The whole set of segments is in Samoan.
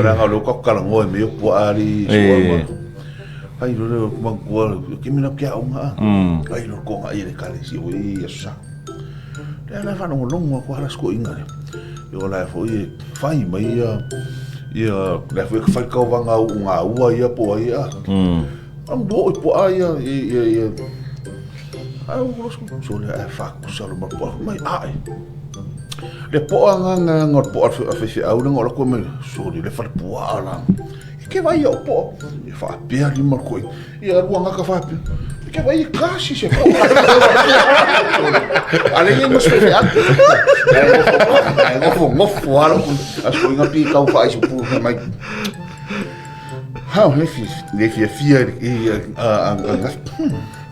Leaga o lea ua tatou talanoa i mea ia o puaa alii suaga. Ai lo lea manatua ke mina ke aoga a. Ai lo ko ngai le ekalesia ua i Aso Sa. Lea la faalogologo atu lava si toeaina lea. O la foi e fai mai ia ia la foi e fai tauvaga uugaua ia po o ai a. Oo i puaa ia ia ia ai o sole ae faakusa lo ma puaa mai ae. Le poa nga nga nga poa a faifeau le nga o mai sole le fale puaa la. E ke vai o poa e faapea lima koe. Ia lua ngaka faapea. E ke vai kasi se poa. Ale ia mas faifeau. Ai ngofo ngofo alo. Aso inga pi kau faai supu mai. Ha, le fia, le fia fia i a a a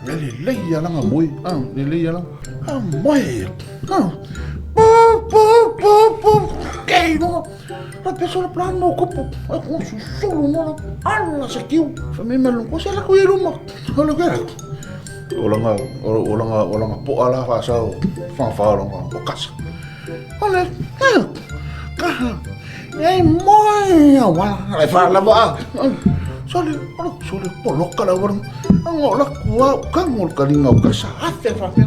le lelei a langa moe, a lelei a langa. A moe. A. Po po po po. Kei no. La peso la plan mo kopo. A ko su solo no. Alla se kiu. Fa me malu ko se la ko i luma. O le kera. O langa o langa o langa po ala fa sa fa fa langa o kasa. O le kaha. Ei moe a wala le fa lava a. Sole, ora sole poloka la wala. Ngo la kua ka ngo ka linga ka sa afe fa fe.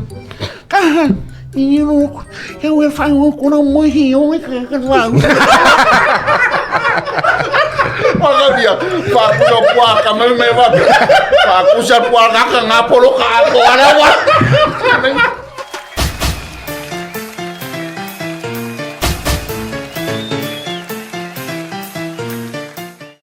Kaha. I no e we fa ngo ko na moe hi o e ka ka wa. Wakaria, whakusa pua ka mai me wa. Whakusa pua ka ka ngā poloka a ko ara wa.